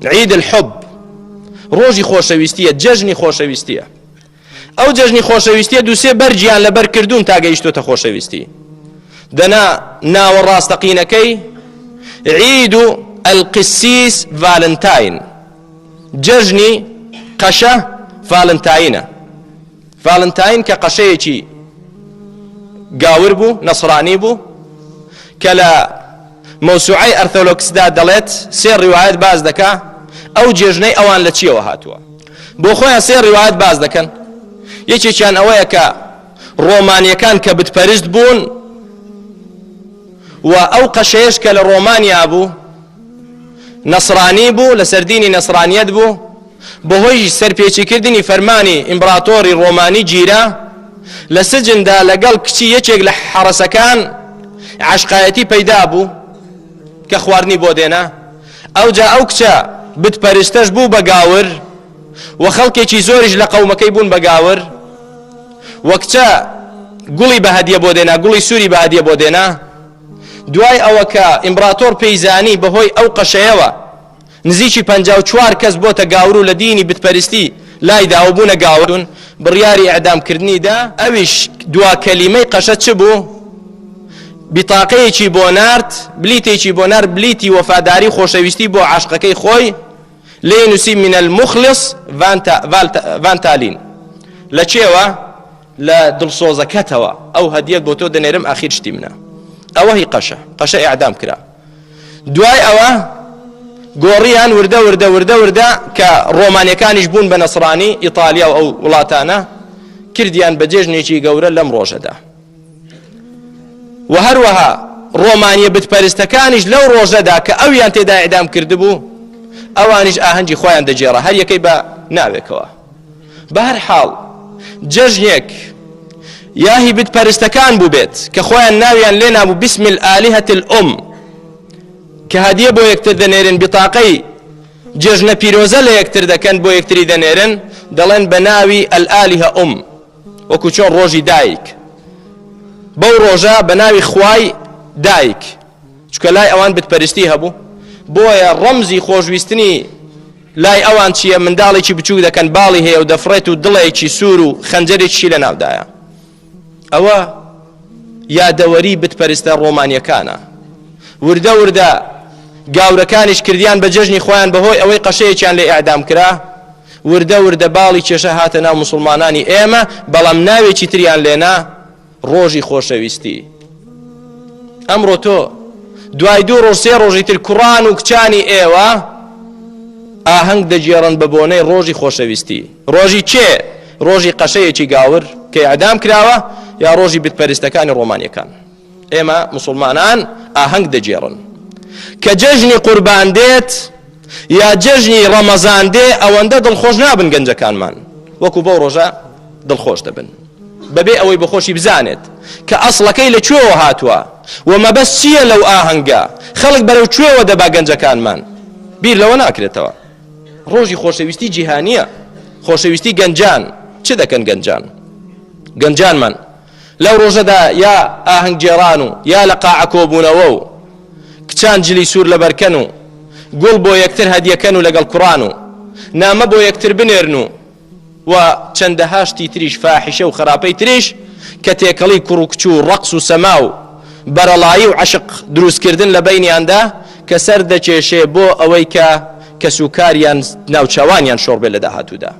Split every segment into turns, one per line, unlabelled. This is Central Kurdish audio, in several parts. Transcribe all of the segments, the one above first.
عید الحب، ڕۆژی خۆشەویستیە، جەژنی خۆشەویستیە. ئەو جەژنی خۆشەویستیە دووسێ بەرگیان لەبەر کردوون تا گەیشتۆتە خۆشەویستی. دەنا ناوە ڕاستەقینەکەی عید و القسیس ڤالنتاین، جەژنی قەشە ڤالنتاینە. ڤالنتاین کە قەشەیەکی گاور بوو، نەسرانی بوو، کە لە مەوسوعەی ئەرثۆلۆکسدا دەڵێت سێ ڕیوایەت باس دەکا ئەو جێژنەی ئەوان لە چیەوە هاتووە. بۆ خۆیان سێ ڕیوایەت باس دەکەن، یەکێکیان ئەوەیە کە ڕۆمانیەکان کە بتپەرست بوون و ئەو قەشەیەش کە لە ڕۆمانیا بوو نەسرانی بوو، لەسەر دینی نەسرانیەت بوو، بەهۆی سەرپێچیکردنی فەرمانی ئیمبراتۆری ڕۆمانی گیرا، لە سجندا لەگەڵ کچی یەکێک لە حەڕەسەکان عەشقایەتی پەیدا بوو کە خواردنی بۆ دێنا، ئەوجا ئەو کچە بتپەرستەش بوو بە گاور و خەڵکێکی زۆریش لە قەومەکەی بوون بە گاور و کچە گوڵی بە هەدیە بۆ دێنا، گوڵی سووری بە هەدیە بۆ دێنا. دوای ئەوە کە ئیمبراتۆر پێی زانی بەهۆی ئەو قەشەیەوە نزیکی 54 کەس بۆتە گاور و لە دینی بتپەرستی لای دا و بوونە گاورون، بڕیاری ئیعدام کردنی دا، ئەویش دوا کەلیمەی قەشە چ بوو؟ بیتاقەیەکی بۆ نارد، بلیتێکی بۆ نارد، بلیتی وەفاداری و خۆشەویستی بۆ عاشقەکەی خۆی، لێی نووسی من المخلص ڤانتالین. لە کێوە؟ لە دڵسۆزەکەتەوە ئەو هەدیەت بۆ تۆ دەنێرم، ئاخیر شتی منە. ئەوە هی قەشە، قەشە ئیعدام کرا. دوای ئەوە گۆڕیان وردە وردە وردە وردە کە ڕۆمانیەکانیش بوون بە نەسرانی ئیتالیا و ئەو وڵاتانە کردیان بە جێژنێکی گەورە لەم ڕۆژەدا و هەروەها ڕۆمانیە بتپەرستەکانیش لەو ڕۆژەدا کە ئەویان تێدا ئیعدام کردبوو ئەوانیش ئاهەنگی خۆیان دەگێڕا هەر یەکەی بە ناوێکەوە. بەهەر حاڵ جەژنێک یا هی بتپەرستەکان بووبێت کە خۆیان ناویان لێ نابوو بسم الآلهة الأم کە هەدیە بۆ یەکتر دەنێرن بتاقەی جێژنە پیرۆزە لە یەکتر دەکەن بۆ یەکتری دەنێرن دەڵێن بە ناوی الآلهە ئوم وەکو چۆن ڕۆژی دایک بەو ڕۆژە بە ناوی خوای دایک چکە لای ئەوان بتپەرستی هەبوو بۆیە ڕەمزی خۆشویستنی لای ئەوان چییە منداڵێکی بچووک دەکەن باڵی هەیە و دەفڕێت و دڵێکی سوور و خەنجەرێکیشی لە ناودایە ئەوە یادەوەری بتپەرستە ڕۆمانیەکانە وردە وردە گاورەکانیش کردیان بە جەژنی خۆیان بەهۆی ئەوەی قەشەیەکیان لێ ئیعدام کرا وردە وردە باڵی کێشە هاتە ناو موسڵمانانی ئێمە بەڵام ناوێکی تریان لێنا ڕۆژی خۆشەویستی ئەمڕۆ تۆ دوای دوو ڕۆژ سێ ڕۆژی تر کوڕان و کچانی ئێوە ئاهەنگ دەگێڕن بە بۆنەی ڕۆژی خۆشەویستی ڕۆژی کێ ڕۆژی قەشەیەکی گاور کە ئیعدام کراوە یا ڕۆژی بتپەرستەکانی ڕۆمانیەکان ئێمە مسلمانان ئاهەنگ دەگێڕن کە جەژنی قوربان دێت یا جەژنی ڕەمەزان دێ ئەوەندە دڵخۆش نابن گەنجەکانمان وەکو بەو ڕۆژە دڵخۆش دەبن بەبێ ئەوەی بەخۆشی بزانێت کە ئەسڵەکەی لە کوێوە هاتووە و مەبەست چییە لەو ئاهەنگە، خەڵک بەرەو کوێوە دەبا گەنجەکانمان؟ بیر لەوە ناکرێتەوە. ڕۆژی خۆشەویستی جیهانییە، خۆشەویستی گەنجان، چ دەکەن گەنجان؟ گەنجانمان لەو ڕۆژەدا یا ئاهەنگگێڕان و یا لە قاعە کۆبوونەوە و کچان جلی سوور لەبەرکەن و گوڵ بۆ یەکتر هەدیەکەن و لەگەڵ کوڕان و نامە بۆ یەکتر بنێرن و و چەندەها شتی تریش فاحیشە و خراپەی تریش کە تێکەڵی کوڕ و کچ و ڕەقس و سەما و بەرەڵایی و عەشق دروستکردن لە بەینیاندا کە سەر دەکێشێ بۆ ئەوەی کە کەسوکاریان ناوچەوانیان شۆڕ بێ لە داهاتوودا.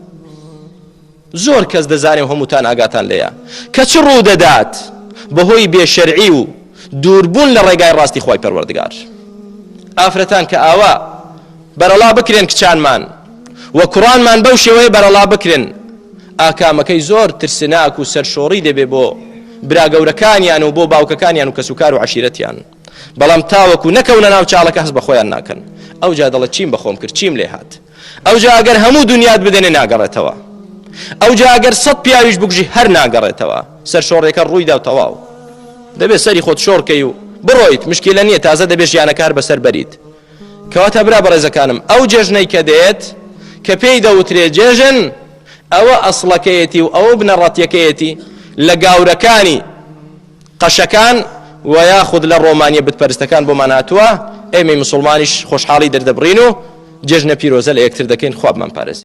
زۆر کەس دەزانێ و هەمووتان ئاگاتان لێیە کە چ ڕوو دەدات بەهۆی بێ شەرعی و دووربوون لە ڕێگای ڕاستی خوای پەروەردگار. ئافرەتان کە ئاوا بەرەڵا بکرێن کچانمان و کوڕانمان بەو شێوەیە بەرەڵا بکرێن ئاکامەکەی زۆر ترسناک و سەرشۆڕی دەبێ بۆ برا گەورەکانیان و بۆ باوکەکانیان و کەسوکار و عەشیرەتیان بەڵام تاوەکو نەکەونە ناو چاڵەکە هەست بە خۆیان ناکەن ئەوجا دەڵێ چیم بە خۆم کرد چیم لێ هات ئەوجا ئەگەر هەموو دنیات بدەنێ ناگەڕێتەوە ئەوجا ئەگەر سەد پیاویش بکوژی هەر ناگەڕێتەوە سەرشۆڕیەکە ڕوویدا و تەواو دەبێت سەری خۆت شۆڕکەی و بڕۆیت مشکلە نییە تازە دەبێت ژیانەکە هەر بەسەر بەریت کەواتە برا بەڕێزەکانم ئەو جێژنەی کە دێت کە پێی دەوترێ جێژن ئەوە ئەسڵەکەیەتی و ئەوە بنەڕەتیەکەیەتی لە گاورەکانی قەشەکان و یاخود لە ڕۆمانیە بتپەرستەکان بۆمان هاتووە ئێمەی مسلمانیش خۆشحاڵی دەردەبڕین و جێژنە پیرۆزە لە یەکتر دەکەین خوا بمانپارێزێ.